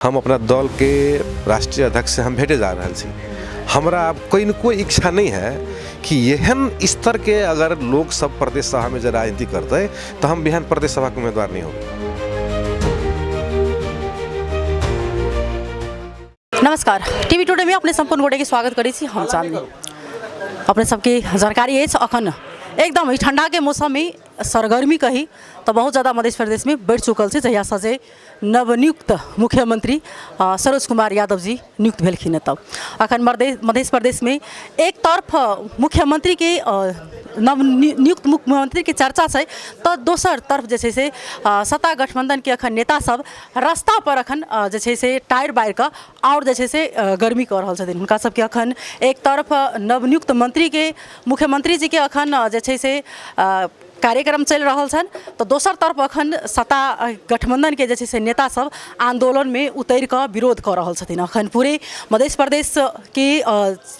हम अपना दलके राष्ट्रीय अध्यक्षसँ हम भेटे जा रहल छी। हमरा आब कनिको इच्छा नहि है कि एहन स्तरके अगर लोक सब प्रदेश सभामे जे राजनीति करतै तऽ हम बिहान प्रदेश सभाके उम्मीदवार नहि होबै। नमस्कार, टीवी टुडे में अपने सम्पूर्ण गोटे के स्वागत करै छी। हम चांदनी। अपने सबके जानकारी अछि, अखन एकदम ई ठंडा के मौसम में सरगर्मी कही तऽ बहुत ज़्यादा मध्य प्रदेश में बढ़ि चुकल छै, जहियासँ जे नवनियुक्त मुख्यमंत्री सरोज कुमार यादव जी नियुक्त भेलखिन हँ। तब अखन मध्य प्रदेशमे एक तरफ मुख्यमंत्रीके नवनियुक्त मुख्यमंत्रीके चर्चा छै, तऽ दोसर तरफ जे छै से सत्ता गठबंधनके अखन नेता सब रास्ता पर अखन जे छै से टायर बारि कऽ आओर जे छै से गर्मी कऽ रहल छथिन। हुनका सबके अखन एक तरफ नवनियुक्त मंत्रीके मुख्यमंत्री जीके अखन जे छै से कार्यक्रम चलि रहल छनि, तऽ दोसर तरफ अखन सत्ता गठबंधनके जे छै से नेता सब आन्दोलनमे उतरि कऽ विरोध कऽ रहल छथिन। अखन पूरे मध्य प्रदेशके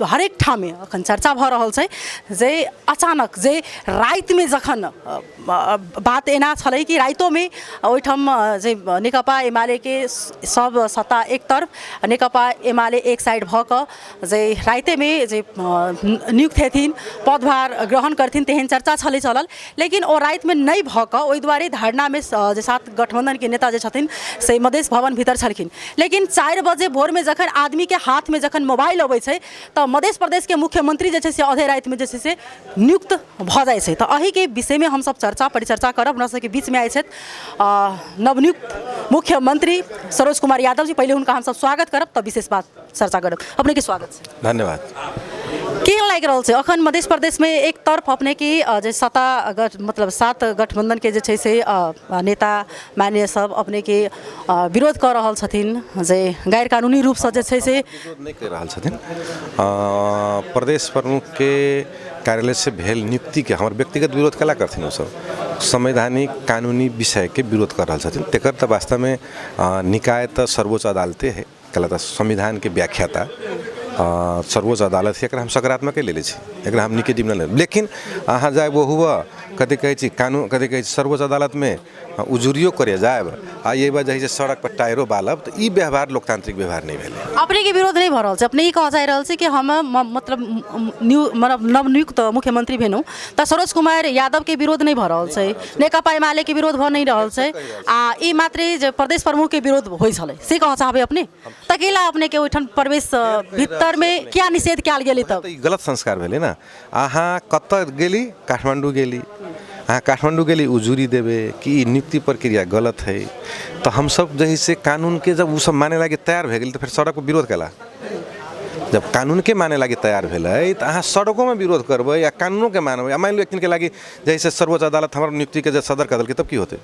हरेक ठाममे अखन चर्चा भऽ रहल छै जे अचानक जे रातिमे जखन बात एना छलै कि रातिओमे ओहिठाम जे नेकपा एमालेके सब सत्ता एक तरफ, नेकपा एमाले एक साइड भऽ कऽ जे रातिमे जे नियुक्त हेथिन, पदभार ग्रहण करथिन, तेहन चर्चा छलै चलल। लेकिन ओ रातिमे नहि भऽ कऽ ओहि दुआरे धरनामे जे सात गठबन्धनके नेता जे छथिन से मधेश भवन भीतर छलखिन। लेकिन 4 बजे भोरमे जखन आदमीके हाथमे जखन मोबाइल अबै छै तऽ मधेश प्रदेशके मुख्यमंत्री जे छै से आधे रातिमे जे छै से नियुक्त भऽ जाइ छै। तऽ एहिके विषयमे हमसब चर्चा परिचर्चा करब। हमरा सबके बीचमे आयल छथि नवनियुक्त मुख्यमंत्री सरोज कुमार यादव जी। पहिले हुनका हमसब स्वागत करब तऽ विशेष बात चर्चा करब। अपनेके स्वागत छै। धन्यवाद। केहन लागि रहल छै अखन मध्य प्रदेशमे एक तरफ अपनेके जे सत्ता गठ मतलब सात गठबंधनके जे छै से नेता मान्य सब अपनेके विरोध कऽ रहल छथिन जे गैर कानूनी रूपसँ जे छै से विरोध नहि कहि रहल छथिन। प्रदेश प्रमुखके कार्यालयसँ भेल नियुक्तिके हमर व्यक्तिगत विरोध केला करथिन? ओसब संवैधानिक कानूनी विषयके विरोध कऽ रहल छथिन। तकर तऽ वास्तवमे निकाय तऽ सर्वोच्च अदालते है, कैला तऽ संविधानके व्याख्याता सर्वोच्च अदालत है। एकरा हम सकारात्मके लेले छी, एकरा हम निगेटिव नहि लेब। लेकिन अहाँ जायब ओहुआ कथी कहै छी कानून, कथी कहै छी, सर्वोच्च अदालतमे उजुरियो करे जायब आ एहि बार जे है से सड़क पर टायरो बालब, तऽ ई व्यवहार लोकतांत्रिक व्यवहार नहि भेलै। अपनेके विरोध नहि भऽ रहल छै। अपने ई कहऽ चाहि रहल छी कि हम मतलब न्यू मतलब नवनियुक्त मुख्यमंत्री भेलहुँ तऽ सरोज कुमार यादवके विरोध नहि भऽ रहल छै, नेकपा एमालेके विरोध भऽ नहि रहल छै, आ ई मात्रे जे प्रदेश प्रमुखके विरोध होइ छलै से कहऽ चाहबै अपने? तकेला अपनेके ओहिठाम प्रवेश भीतरमे किया निषेध कयल गेलै तब? ई गलत संस्कार भेलै ने। अहाँ कतऽ गेली? काठमाण्डू गेली। अहाँ काठमाण्डू गेली उजुरी देबै कि ई नियुक्ति प्रक्रिया गलत है, तऽ हमसब जे है से कानूनके जब ओसब माने लागी तैयार भए गेल तऽ फेर सड़कपर विरोध केला। जब कानूनके माने लागी तैयार भेलै तऽ अहाँ सड़कोमे विरोध करबै आ कानूनोके मानबै, आ मानि लिअ एक दिनके लागि जे है से सर्वोच्च अदालत हमर नियुक्तिके जे सदर कऽ देलकै, तब की होतै?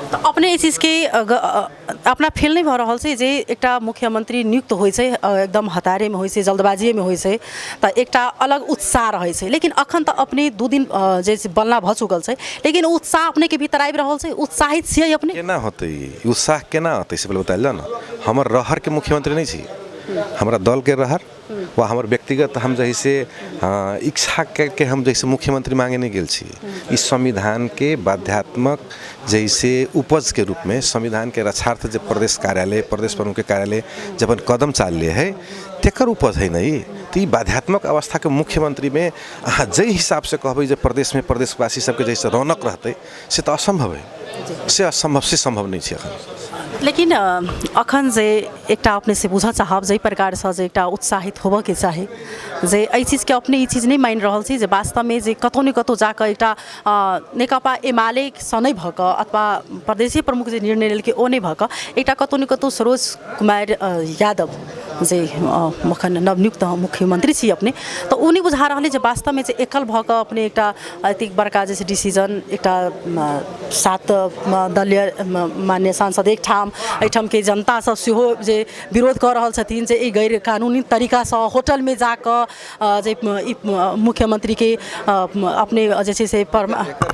तऽ अपने एहि चीजके अपना फील नहि भऽ रहल छै जे एकटा मुख्यमंत्री नियुक्त होइ छै, एकदम हतारेमे होइ छै, जल्दबाजिएमे होइ छै, तऽ एकटा अलग उत्साह रहै छै? लेकिन अखन तऽ अपने 2 दिन जे छै बनला भऽ चुकल छै, लेकिन ओ उत्साह अपनेके भीतर आबि रहल छै? उत्साहित छियै अपने? केना होतै ई उत्साह, केना होतै से पहिले बतायल जाउ ने। हमर रहरके मुख्यमंत्री नहि छी। हमरा दलके रहर वा हमर व्यक्तिगत हम जे है से इच्छा करके हम जैसे मुख्यमंत्री मांगे नहि गेल छी। ई संविधानके बाध्यात्मक जैसे उपजके रूपमे संविधानके रक्षार्थ जे प्रदेश कार्यालय, प्रदेश प्रमुखके कार्यालय जब कदम चालले है, तेकर उपज है ने ई। तऽ ई बाध्यात्मक अवस्थाके मुख्यमंत्रीमे अहाँ जाहि हिसाबसँ कहबै जे प्रदेशमे प्रदेशवासी सबके जैसे रौनक रहतै, से तऽ असम्भव है। से असम्भव, से सम्भव नहि छै अखन। लेकिन अखन जे एकटा अपनेसँ बुझऽ चाहब, जाहि प्रकारसँ जे एकटा उत्साहित होबऽके चाही, जे एहि चीजके अपने ई चीज नहि मानि रहल छी जे वास्तवमे जे कतहु ने कतहु जाकऽ एकटा नेकपा एमालेसँ नहि भऽ कऽ अथवा प्रदेशीय प्रमुख जे निर्णय लेलकै ओ नहि भऽ कऽ एकटा कतहु ने कतहु सरोज कुमार यादव जे अखन नवनियुक्त मुख्यमंत्री छी अपने, तऽ ओ नहि बुझा रहल अइ जे वास्तवमे जे एकल भऽ कऽ अपने एकटा एतेक बड़का जे छै डिसीजन, एकटा सात दलीय माननीय सांसद एकठाम, एहिठामके जनता सब सेहो जे विरोध कऽ रहल छथिन जे ई गैर कानूनी तरीकासँ होटलमे जाकऽ जे ई मुख्यमंत्रीके अपने जे छै से एकर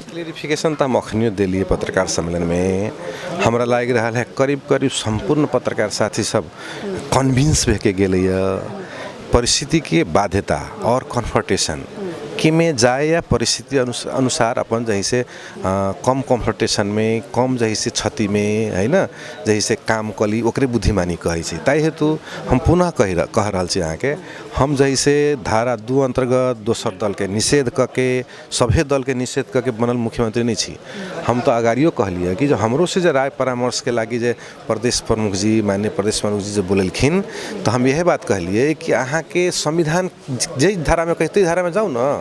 क्लेरिफिकेशन तऽ हम अखनियो देलियै पत्रकार सम्मेलनमे। हमरा लागि रहल है करीब करीब सम्पूर्ण पत्रकार साथी सब कन्विंस भएके गेलैए। परिस्थितिके बाध्यता आओर कन्फर्टेशन तकनीकीमे जाय या परिस्थिति अनुसार अपन जैसे कम कॉन्फ्रंटेशनमे, कम जैसे क्षतिमे है ने, जैसे काम कली, ओकरे बुद्धिमानी कहै छै। ताहि हेतु हम पुनः कहि रहल छी अहाँके, हम जैसे धारा 2 अन्तर्गत दोसर दलके निषेध कऽ के, सभे दलके निषेध कऽ के बनल मुख्यमंत्री नहि छी। हम तऽ अगाड़ियो कहलियै कि जे हमरो से जे राय परामर्शके लागि जे प्रदेश प्रमुख जी, माननीय प्रदेश प्रमुख जी जे बोलेलखिन, तऽ हम इएह बात कहलियै कि अहाँके संविधान जाहि धारामे कही ताहि धारामे जाउ ने।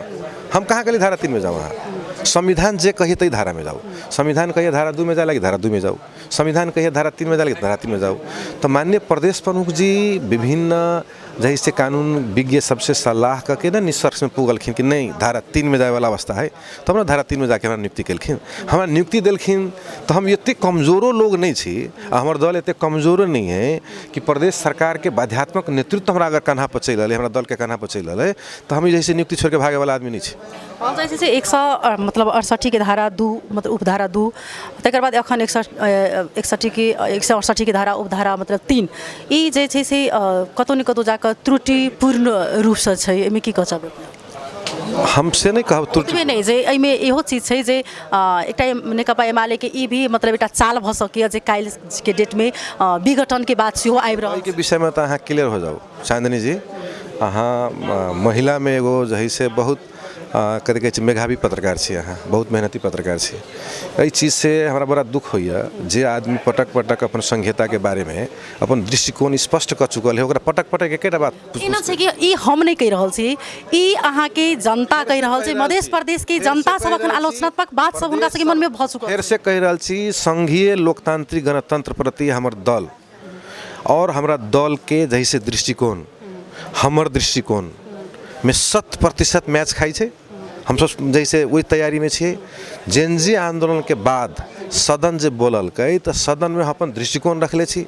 हम कहाँ कहलियै धारा 3मे जाउ? अहाँ संविधान जे कही ताहि धारामे जाउ। संविधान कहिए धारा 2मे जाय लागि, धारा 2मे जाउ। संविधान कहिए धारा 3मे जाय लागि, धारा 3मे जाउ। तऽ माननीय प्रदेश प्रमुख जी विभिन्न जैसे कानून विज्ञ सबसे सलाह कऽ के ने निष्कर्षमे पुगलखिन कि नहि, धारा 3मे जायवला अवस्था है, तब ने धारा 3मे जाके हमरा नियुक्ति केलखिन, हमरा नियुक्ति देलखिन। तऽ हम एतेक कमजोरो लोग नहि छी आ हमर दल एतेक कमजोरो नहि है कि प्रदेश सरकारके बाध्यात्मक नेतृत्व हमरा अगर कन्हा पर चलि रहलै, हमरा दलके कन्हा पर चलि रहलै, तऽ हम जैसे नियुक्ति छोड़िके भागैवला आदमी नहि छी। हम जे छै से 100 मतलब 68के धारा 2, मतलब उपधारा 2, तकर बाद एखन 161के, 168के धारा उपधारा मतलब 3, ई जे छै से कतहु ने कतहु जाकऽ त्रुटिपूर्ण रूपसँ छै। एहिमे की कहऽ चाहबै? हम से नहि कहब त्रुटि। ओतबे नहि, जे एहिमे इहो चीज छै जे एकटा नेकपा एमालेके ई भी मतलब एकटा चाल भऽ सकैए जे काल्हिके डेटमे विघटनके बात सेहो आबि रहल। एहिके विषयमे तऽ अहाँ क्लियर हो जाउ चांदनी जी। अहाँ महिलामे एगो जे है से बहुत कथी कहै छै, मेधावी पत्रकार छी, अहाँ बहुत मेहनती पत्रकार छी। एहि चीजसँ हमरा बड़ा दुख होइए, जे आदमी पटक पटक अपन संहिताके बारेमे अपन दृष्टिकोण स्पष्ट कऽ चुकल है, ओकरा पटक पटक एकेटा बात। एना छै कि ई हम नहि कहि रहल छी, ई अहाँके जनता कहि रहल छै। मध्य प्रदेशके जनता सब अखन आलोचनात्मक बात सब हुनका सबके मनमे भऽ चुकल। फेर से कहि रहल छी, संघीय लोकतांत्रिक गणतंत्र प्रति हमर दल और हमरा दलके जैसे दृष्टिकोण हमर दृष्टिकोणमे 100% मैच खाइ छै। हमसब जैसे ओहि तैयारीमे छियै। जेनजी आन्दोलनके बाद सदन जे बोललकै तऽ सदनमे हम अपन दृष्टिकोण रखले छी।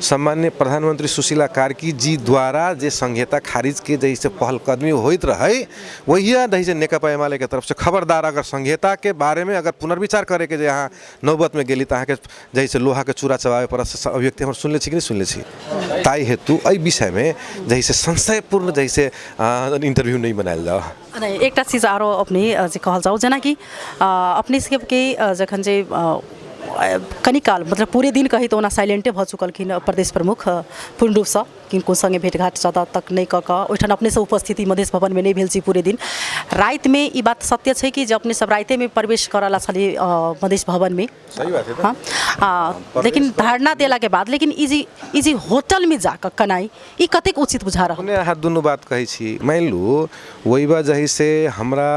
सम्माननीय प्रधानमंत्री सुशीला कार्की जी द्वारा जे संहिता खारिजके जैसे पहलकदमी होइत रहै, वही जैसे नेकपा एमाले के तरफ से खबरदार, अगर संहिताके बारेमे अगर पुनर्विचार करैके जे अहाँ नौबतमे गेली तऽ अहाँके जैसे लोहाके चूड़ा चबाबै पड़त। से अभिव्यक्ति हमर सुनले छी कि नहि सुनले छी? ताहि हेतु एहि विषयमे जैसे संशयपूर्ण जैसे इंटरव्यू नहि बनायल जाओ। नहि, एकटा चीज आरो अपने जे कहल जाउ, जेनाकि अपने सबके जखन जे कनी काल, मतलब पूरे दिन कही तऽ ओना साइलेंटे भऽ चुकलखिन प्रदेश प्रमुख पूर्ण रूपसँ, किनको सङ्गे भेँटघाट ज्यादा तक नहि कऽ कऽ ओहिठाम अपनेसँ उपस्थिति मधेश भवनमे नहि भेल छी पूरे दिन। रातिमे ई बात सत्य छै कि जे अपने सब रातिमे प्रवेश करऽ ला छलियै मधेश भवनमे? सही बात है। हँ, लेकिन धारणा देलाके बाद, लेकिन ई जे होटलमे जाकऽ कनाइ, ई कतेक उचित बुझा रहल? अपने अहाँ दुनू बात कहै छी। मानि लू ओहि वजह से हमरा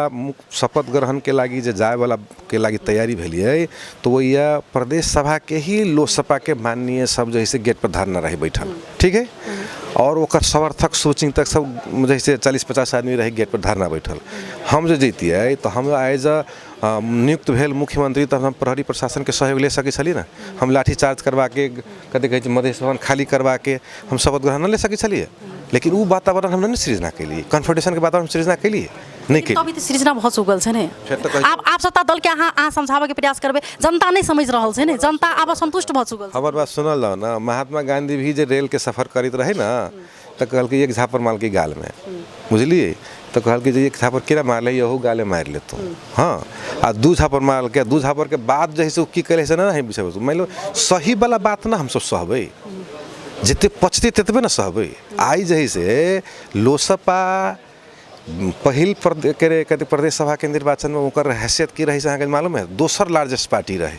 शपथ ग्रहणके लागि जे जायवला के लागि तैयारी भेलियै, तऽ ओहि प्रदेश सभाके ही लोकसभाके माननीय सब जे है से गेट पर धरना रही बैठल, ठीक है, और ओकर समर्थक शुभचिंतक सब जैसे 40-50 आदमी रही गेट पर धरना बैठल। हम जे जैतियै तऽ हम एज अ नियुक्त भेल मुख्यमंत्री तऽ हम प्रहरी प्रशासनके सहयोग ले सकै छलियै ने। हम लाठी चार्ज करबाके, कथी कहै छै, मधेश भवन खाली करबाके हम शपथ ग्रहण नहि ले सकै छलियै। लेकिन ओ वातावरण हम नहि सृजना केलियै। कन्फ्रंटेशनके वातावरण सृजना केलियै नहि केलियै। अभी तऽ सृजना भऽ चुकल छै ने। फेर तऽ कहै। आब सत्ता दलके अहाँ समझाबैके प्रयास करबै, जनता नहि समझि रहल छै ने, जनता आब असन्तुष्ट भऽ चुकल छै। हमर बात सुनल जाओ ने। महात्मा गांधी भी जे रेलके सफर करैत रहै ने, तऽ कहलकै एक झापड़ मारलकै गालमे, बुझलियै? तऽ कहलकै जे एक झापड़ केना मारलै, यहू गाले मारि लेतौ। हँ, आ दू झापड़ मारलकै। दू झापड़के बाद जे है से ओ की केलै से नहि विषय। मानि लो सही वाला बात ने हमसब सहबै, जते पचतै ततबे ने सहबै। आइ जे है से लोसपा पहिल के कथी प्रदेश सभाके निर्वाचनमे ओकर हैसियत की रहै से अहाँके मालूम है? दोसर लार्जेस्ट पार्टी रहै।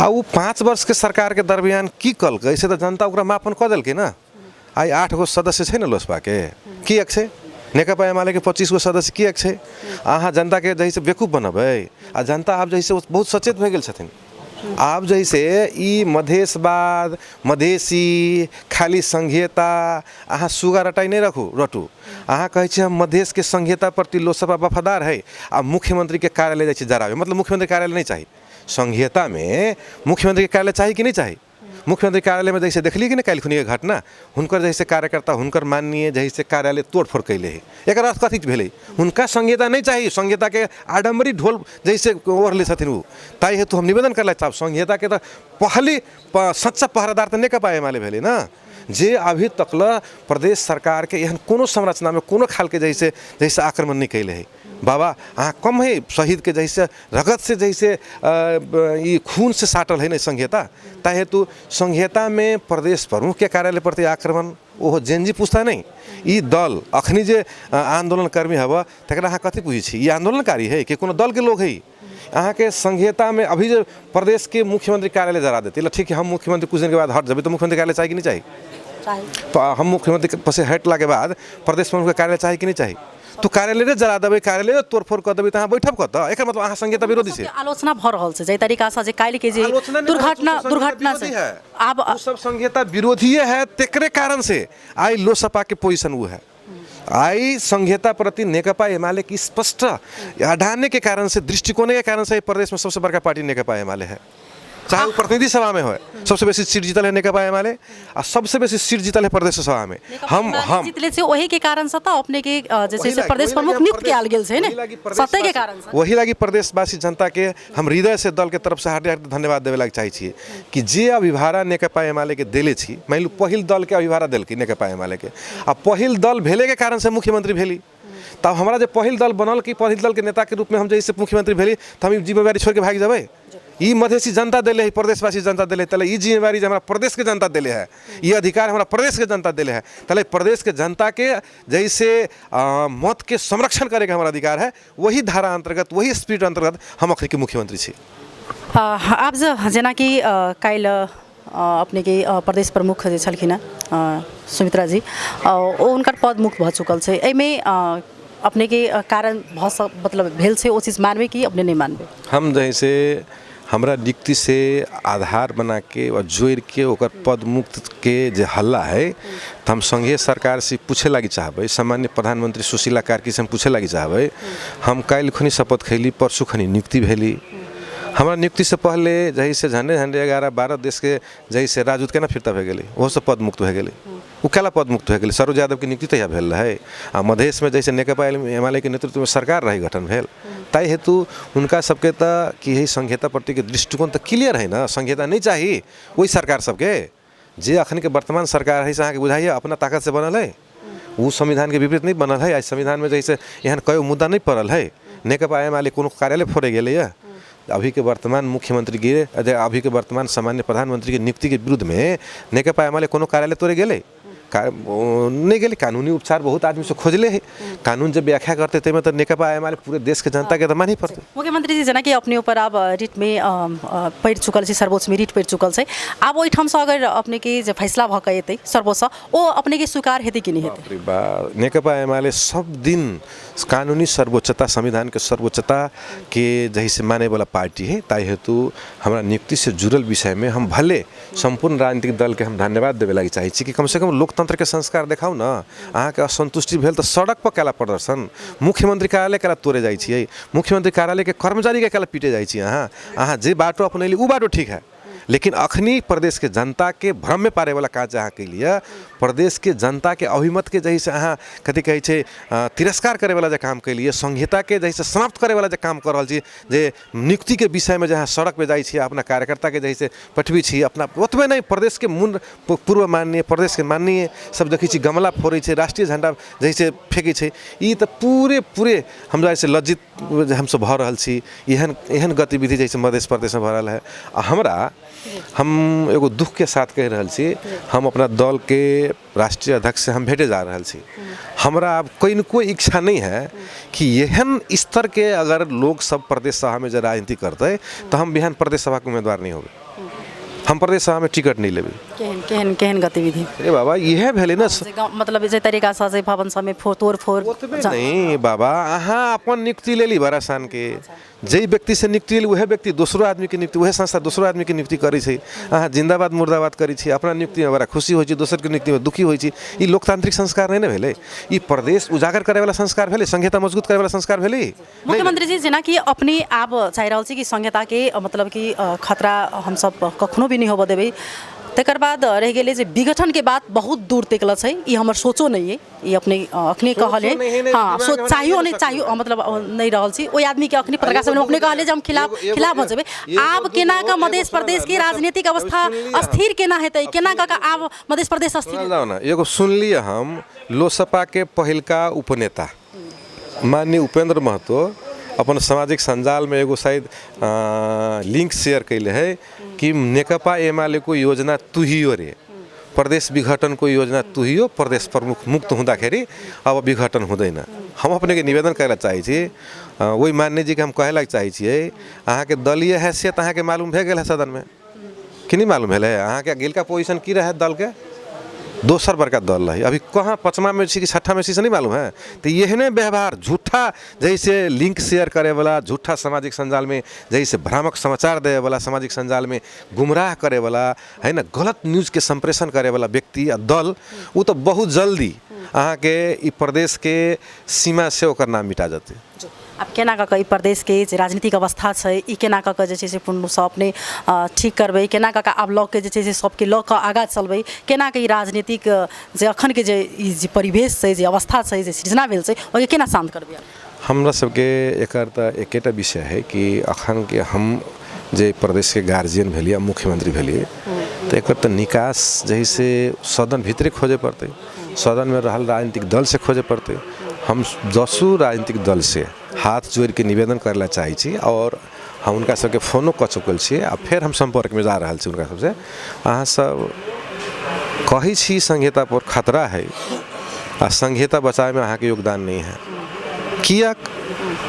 आ ओ 5 वर्षके सरकारके दरमियान की कलकै से तऽ जनता ओकरा मापन कऽ देलकै ने। आइ 8 गो सदस्य छै ने लोसपाके, किएक छै? नेकपा एमालेके 25 गो सदस्य किएक छै? अहाँ जनताके जे है से बेवकूफ बनबै। आ जनता आब जे है से बहुत सचेत भए गेल छथिन। आब जे है से ई मधेशवाद, मधेसी, खाली संघीयता, अहाँ सुगा रटाइ नहि रखू, रटू। अहाँ कहै छी हम मधेशके संघीयता प्रति लोकसभा वफादार है, आ मुख्यमंत्रीके कार्यालय जाइ छी जराबे। मतलब मुख्यमंत्री कार्यालय नहि चाही? संघीयतामे मुख्यमंत्रीके कार्यालय चाही कि नहि चाही? मुख्यमंत्री कार्यालयमे जैसे देखलियै कि नहि काल्हि खुनिके घटना, हुनकर जैसे कार्यकर्ता, हुनकर माननीय जैसे कार्यालय तोड़फोड़ कैले है। एकर अर्थ कथी भेलै? हुनका संघीयता नहि चाही। संघीयताके आडम्बरी ढोल जैसे ओढ़ले छथिन ओ। ताहि हेतु हम निवेदन करला चाहब, संघीयताके तऽ पहली सच्चा पहरादार तऽ नेकपा एमाले भेलै ने, जे अभी तक ल प्रदेश सरकारके एहन कोनो संरचनामे कोनो खालके जैसे जैसे आक्रमण नहि कैले है। बाबा अहाँ कम है शहीदके जैसे रगत से जैसे ई खून से साटल है ने संहिता, ताहि हेतु संहितामे प्रदेश प्रमुखके कार्यालय प्रति आक्रमण ओहो जेनजी पुस्ता नहि, ई दल अखनी जे आन्दोलनकर्मी हब तकरा अहाँ कथी बुझै छी? ई आन्दोलनकारी है कि कोनो दलके लोग है? अहाँके संहितामे अभी जे प्रदेशके मुख्यमंत्री कार्यालय जरा देतै, ल ठीक है हम मुख्यमंत्री कुछ दिनके बाद हट जेबै तऽ मुख्यमंत्री कार्यालय चाही कि नहि चाही? चाही। तो हम मुख्यमंत्री के से हटलाके बाद प्रदेश प्रमुखके कार्यालय चाही कि नहि चाही? तो कार्यालय जरा देबै, कार्यालय तोड़फोड़ कऽ देबै तऽ अहाँ बैठब कतऽ? एकर मतलब अहाँ संहिता विरोधी छी। आलोचना भऽ रहल छै जाहि तरीकासँ जे काल्हिके जे आलोचना नहि भऽ रहल छै, दुर्घटना ओ सब संहिता दुर्घटना विरोधी छै है। आब ओ सब संहिता विरोधिये है, तेकरे कारण से आइ लोसपा के पोजिशन वो है। आई संहिता प्रति नेकपा एमाले की स्पष्ट अडाने के कारण से, दृष्टिकोण के कारण से प्रदेश में सबसे बड़का पार्टी नेकपा एमाले है, चाहे वो प्रतिनिधि सभा में हो। सबसे बेसी सीट जीतल है नेकपा एमाले आ सबसे बेसी सीट जीतल है प्रदेश सभा में। हम जीतले छै ओही के कारण से तऽ अपने के जे छै से प्रदेश प्रमुख नियुक्त कयल गेल छै ने, सत्ते के कारण से। वही लागी प्रदेशवासी जनता के हम हृदय से दल के तरफ से हार्दिक हार्दिक धन्यवाद देवे लागी चाहै छियै कि जे अभिभारा नेकपा एमाले के देले छी, मान लू पहिल दल के अभिभारा देलकै नेकपा एमाले के, आ पहिल दल भेले के कारण से मुख्यमंत्री भेली, तब हमरा जे पहिल दल बनल कि पहिल दल के नेता के रूप में हम जैसे मुख्यमंत्री भेली तऽ हम ई जिम्मेवारी छोड़ के भागि जेबै? ई मधेसी जनता देले है, प्रदेशवासी जनता देले है, तले ई जिम्मेवारी जे हमरा प्रदेश के जनता देले है, ई अधिकार हमरा प्रदेश के जनता देले है, तले प्रदेश के जनता के जैसे मत के संरक्षण करे के हमारा अधिकार है, वही धारा अंतर्गत वही स्पिरिट अंतर्गत हम अखन के मुख्यमंत्री छी। आब जेनाकि काल्हि अपनेके प्रदेश प्रमुख जे छलखिन हेँ सुमित्रा जी, ओ हुनकर पद मुक्त भऽ चुकल छै, एहिमे अपनेके कारण भऽ सक मतलब भेल छै ओ चीज मानबै कि अपने नहि मानबै? हम जे से हमरा नियुक्ति से आधार बना के और जोड़ के ओकर पद मुक्त के जे हल्ला है तऽ हम संघीय सरकार से पूछे लागी चाहबै, सामान्य प्रधानमंत्री सुशीला कार्की से हम पूछे लागी चाहबै, हम काल्हि खनी शपथ खैली, परसू खनी नियुक्ति भेली, हमरा नियुक्ति से पहले जही से झंडे झंडे 11-12 देश के जही से राजदूत केना फिरता भए गेलै, ओहो सब पद मुक्त भए गेलै, ओ केला पद मुक्त भए गेलै? सरोज यादवके नियुक्ति तहिया भेल रहै आ मधेशमे जैसे नेकपा एमालेके नेतृत्वमे सरकार रहै गठन भेल, ताहि हेतु हुनका सबके तऽ की है संहिता प्रतिके दृष्टिकोण तऽ क्लियर है ने, संहिता नहि चाही ओहि सरकार सबके जे अखनके वर्तमान सरकार है से अहाँके बुझाइए अपना ताकतसँ बनल है, ओ संविधानके विपरीत नहि बनल है। आइ संविधानमे जैसे एहन कयो मुद्दा नहि पड़ल है, नेकपा एमाले कोनो कार्यालय फोड़े गेलैए, अभीके वर्तमान मुख्यमंत्री के अभीके वर्तमान सामान्य प्रधानमंत्री के नियुक्ति के विरुद्धमे नेकपा एमाले कोनो कार्यालय तोड़े गेलै? नहि गेलै। कानूनी उपचार बहुत आदमी से खोजले है, कानून जब व्याख्या करते ताहिमे तऽ नेकपा एमाले पूरे देशके जनताके तऽ मानही पड़तै। मुख्यमंत्री जी जेनाकि अपने ऊपर आब रिटमे पड़ि चुकल छै, सर्वोच्चमे रिट पड़ि चुकल छै, आब ओहिठामसँ अगर अपनेके जे फैसला भऽ कऽ एतै सर्वोच्चसँ, ओ अपनेके स्वीकार हेतै कि नहि हेतै? बा नेकपा एमाले सब दिन कानूनी सर्वोच्चता संविधानके सर्वोच्चताके जैसे मानैवला पार्टी है, ताहि हेतु हमरा नियुक्तिसँ जुड़ल विषयमे हम भले सम्पूर्ण राजनीतिक दलके हम धन्यवाद देबे लागि चाहै छी कि कमसँ कम लोकतन्त्रके संस्कार देखाउ ने। अहाँके असन्तुष्टि भेल तऽ सड़कपर कैला प्रदर्शन, मुख्यमंत्री कार्यालय कैला तोड़े जाइ छियै, मुख्यमंत्री कार्यालयके कर्मचारीके कैला पीटे जाइ छियै अहाँ? अहाँ जे बाटो अपनैली ओ बाटो ठीक है, लेकिन अखनी प्रदेशके जनताके भ्रममे पारैवला काज अहाँ केलियै, प्रदेशके जनताके अभिमतके जहिसँ अहाँ कथी कहै छै तिरस्कार करैवला जे काम केलियै, संहिताके जहिसँ समाप्त करैवला जे काम कऽ रहल छी, जे नियुक्तिके विषयमे जे अहाँ सड़कपर जाइ छी अपना कार्यकर्ताके जैसे पठबै छी अपना, ओतबे नहि प्रदेशके मूल पूर्व माननीय प्रदेशके माननीय सब देखै छी गमला फोड़ै छै, राष्ट्रीय झण्डा जैसे फेकै छै, ई तऽ पूरे पूरे हमरा से लज्जित हमसब भऽ रहल छी। एहन एहन गतिविधि जैसे मध्य प्रदेशमे भऽ रहल है। आ हमरा हम एगो दुःखके साथ कहि रहल छी, हम अपना दलके राष्ट्रीय अध्यक्ष से हम भेटे जा रहल छी, हमरा आब कनिको इच्छा नहि है कि एहन स्तरके अगर लोग सब प्रदेश सभामे जे राजनीति करतै तऽ हम बिहान प्रदेश सभाके उम्मीदवार नहि होबै, हम प्रदेश सभामे टिकट नहि लेबै। केहन केहन केहन गतिविधि? अरे बाबा इएह भेलै ने, मतलब जे तरीकासँ जे भवन सबमे तोड़ फोड़। ओतबे नहि बाबा, अहाँ अपन नियुक्ति लेली बड़ा शानके, जाहि व्यक्तिसँ नियुक्ति लेली उएह व्यक्ति दोसरो आदमीके नियुक्ति, उएह संस्था दोसरो आदमीके नियुक्ति करै छै। अहाँ जिन्दाबाद मुर्दाबाद करै छी, अपना नियुक्तिमे बड़ा खुशी होइ छी, दोसरके नियुक्तिमे दुखी होइ छी। ई लोकतांत्रिक संस्कार नहि ने भेलै, ई प्रदेश उजागर करैवला संस्कार भेलै, संहिता मजबूत करैवला संस्कार भेलै। मुख्यमंत्री जी जेनाकि अपने आब चाहि रहल छी कि संहिताके मतलब कि खतरा हमसब कखनो भी नहि होबऽ देबै, तकर बाद रहि गेलै जे विघटनके बात बहुत दूर तकल छै, ई हमर सोचो नहि अइ, ई अपने अखने कहलियै, हँ सोच चाहियो नहि चाहियो मतलब नहि रहल छी ओहि आदमीके अखने पत्रकार सभमे अपने कहलियै जे हम खिलाफ खिलाफ भऽ जेबै। आब केना कऽ मध्य प्रदेशके राजनीतिक अवस्था स्थिर केना हेतै, केना कऽ आब मध्य प्रदेश स्थिर? ने एगो सुनलियै हम लोसपाके पहिलका उपनेता माननीय उपेंद्र महतो अपन सामाजिक सञ्जालमे एगो शायद लिंक शेयर कैले है कि नेकपा एमालेको योजना तुहियो रे, प्रदेश विघटनको योजना तुहियो, प्रदेश प्रमुख मुक्त हुँदाखेरि अब विघटन हुँदैन। हम अपनेके निवेदन करै चाहै छी, ओहि मान्यजीके हम कहै लागि चाहै छियै, अहाँके दलीय हैसियत अहाँके मालूम भए गेल है सदनमे कि नहि मालूम भेलै? अहाँके गिलका पोजिशन की रहै दलके? दोसर बड़का दल रही, अभी कहाँ पचमामे छी कि छठामे छी से नहि मालूम है। तऽ एहने व्यवहार झूठा जैसे लिंक शेयर करैवला, झूठा सामाजिक सञ्जालमे जैसे भ्रामक समाचार देबैवला, सामाजिक सञ्जालमे गुमराह करैवला है ने, गलत न्यूजके सम्प्रेषण करैवला व्यक्ति आ दल ओ तऽ बहुत जल्दी अहाँके ई प्रदेशके सीमासँ ओकर नाम मिटा जेतै। आब केना कऽ कऽ ई प्रदेशके जे राजनीतिक अवस्था छै ई केना कऽ कऽ जे छै से पूर्ण रूपसँ अपने ठीक करबै, केना कऽ कऽ आब लऽ के जे छै से सबके लऽ कऽ आगाँ चलबै, केना कऽ ई राजनीतिक जे अखनके जे ई जे परिवेश छै, जे अवस्था छै, जे सृजना भेल छै, ओहिके केना शान्त करबै? हमरा सबके एकर तऽ एकेटा विषय है कि अखनके हम जे प्रदेशके गार्जियन भेलियै, मुख्यमंत्री भेलियै, तऽ एकर तऽ निकास जे है से सदन भीतरे खोजे पड़तै, सदनमे रहल राजनीतिक दलसँ खोजे पड़तै। हम दसो राजनीतिक दलसँ हाथ जोड़िके निवेदन करै लए चाहै छी आओर हम हुनका सबके फोनो कऽ चुकल छी आ फेर हम सम्पर्कमे जा रहल छी हुनका सबसँ। अहाँ सब कहै छी संहिता पर खतरा है आ संहिता बचाबैमे अहाँके योगदान नहि है, किएक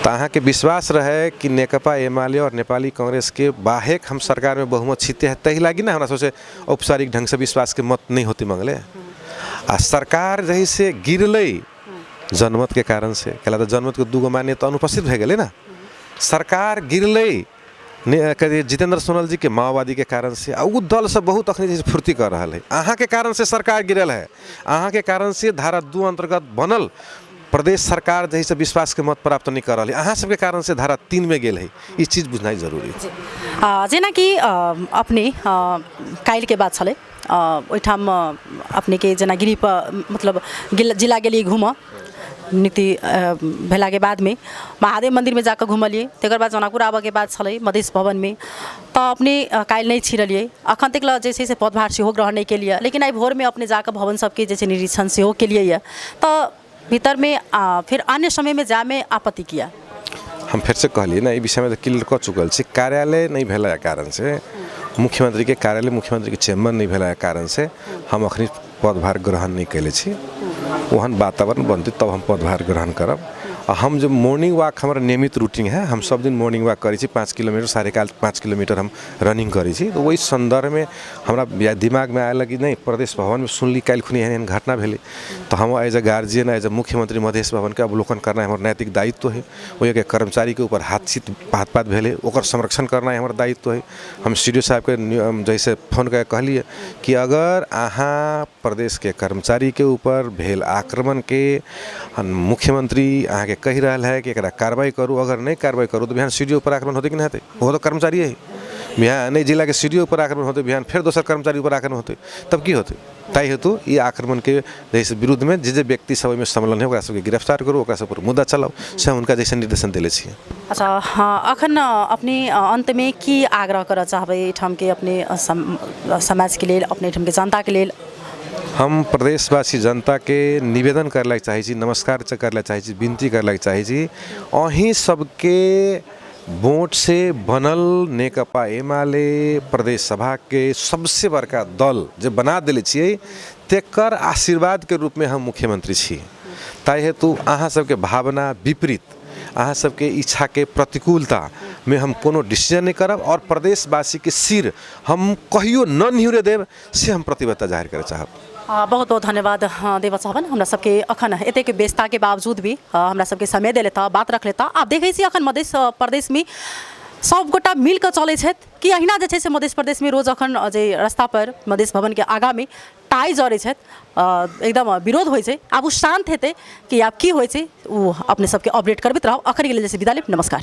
तऽ अहाँके विश्वास रहै कि नेकपा एमाले आओर नेपाली कांग्रेसके बाहेक हम सरकारमे बहुमत छीते है, ताहि लागि ने हमरा सबसँ औपचारिक ढङ्गसँ विश्वासके मत नहि होती मङ्गले। आ सरकार जे है से गिरलै जनमतके कारणसँ, कैला तऽ जनमतके दूगो मान्य तऽ अनुपस्थित भए गेलै ने। सरकार गिरलै जितेंद्र सोनल जी के माओवादी के कारण से, आ उ दल सब बहुत अखनी जे फुर्ती कर रहल है। अहाँके कारण से सरकार गिरल है, अहाँके कारण से धारा 2 अंतर्गत बनल प्रदेश सरकार जे है से विश्वास के मत प्राप्त नहीं कर रहल है, अहाँ सबके कारण से धारा 3 में गेल है। ई चीज बुझनाइ जरूरी है। जेनाकि अपने काल्हिके बात छलै, ओहिठाम अपनेके जेना गृह पर मतलब जिला गेलियै घूमऽ, नियुक्ति भेलाके बादमे महादेव मन्दिरमे जाकऽ घुमलियै, तकर बाद जनकपुर आबऽके बाद छलै मधेश भवनमे, तऽ अपने काल्हि नहि छिरलियै, अखन तक लए जे छै से पदभार सेहो ग्रहण नहि केलियै, लेकिन आइ भोरमे अपने जाकऽ भवन सबके जे छै निरीक्षण सेहो केलियै यऽ, तऽ भीतरमे फेर अन्य समयमे जाइमे आपत्ति किया? हम फेरसँ कहलियै ने, एहि विषयमे तऽ क्लियर कऽ चुकल छी। कार्यालय नहि भेलाके कारणसँ, मुख्यमंत्रीके कार्यालय मुख्यमंत्रीके चेम्बर नहि भेलाके कारणसँ हम अखनी पदभार ग्रहण नहि कयले छी। ओहन वातावरण बनतै तब हम पदभार ग्रहण करब। आ हम जे मॉर्निंग वॉक हमर नियमित रूटीन है, हम सब दिन मॉर्निंग वॉक करै छी, 5 किलोमीटर 5.5 किलोमीटर हम रनिंग करै छी। तऽ ओहि सन्दर्भमे हमरा दिमागमे आयल कि नहि प्रदेश भवनमे सुनली काल्हि खुनी एहन एहन घटना भेलै, तऽ हम as a guardian as a मुख्यमंत्री मधेश भवनके अवलोकन करनाइ हमर नैतिक दायित्व है। ओहिके कर्मचारीके ऊपर हाथपात भेलै ओकर संरक्षण करनाइ हमर दायित्व है। हम सी डी ओ साहबके जैसे फोन कऽ कहलियै कि अगर अहाँ प्रदेशके कर्मचारीके ऊपर भेल आक्रमणके मुख्यमंत्री अहाँके कहि रहल है कि एकरा कार्रवाई करू, अगर नहि कार्रवाई करू तऽ बिहान सी डी ओ पर आक्रमण होतै कि नहि होतै? ओहो तऽ कर्मचारी है। बिहान एहि जिलाके सी डी ओ पर आक्रमण होतै, बिहान फेर दोसर कर्मचारी ऊपर आक्रमण होतै, तब की होतै? ताहि हेतु ई आक्रमणके जैसे विरुद्धमे जे जे व्यक्ति सब ओहिमे संलग्न है ओकरा सबके गिरफ्तार करू, ओकरा सब पर मुद्दा चलाउ, से हम हुनका जैसे निर्देशन देले छियै। अच्छा, हाँ, अखन अपने अन्तमे की आग्रह करऽ चाहबै एहिठामके अपने समाजके लेल, अपने एहिठामके जनताके लेल? हम प्रदेशवासी जनताके निवेदन करै लागि चाहै छी, नमस्कार करै लागि चाहै छी, विनती करै लागि चाहै छी, अहीं सबके वोट से बनल नेकपा एमाले प्रदेश सभाके सबसे बड़का दल जे बना देले छियै तेकर आशीर्वादके रूपमे हम मुख्यमंत्री छी। ताहि हेतु अहाँ सबके भावना विपरीत, अहाँ सबके इच्छाके प्रतिकूलतामे हम कोनो डिसीजन नहि करब और प्रदेशवासीके सिर हम कहियो न निहुरे देब, से हम प्रतिबद्धता जाहिर करय चाहब। बहुत बहुत धन्यवाद देवा चौहान, हमरा सबके अखन एतेक व्यस्तताके बावजूद भी हमरा सबके समय देले था, बात रखले था। आब देखै छी अखन मध्य प्रदेशमे सब गोटा मिल कऽ चलै छथि कि अहिना जे छै से मध्य प्रदेशमे रोज अखन जे रास्ता पर मधेश भवनके आगाँमे टाइ जरै छथि, एकदम विरोध होइ छै, आब ओ शान्त हेतै कि आब की होइ छै ओ अपने सबके अपडेट करबैत रहब। अखनके लेल जे छै विदा लेब, नमस्कार।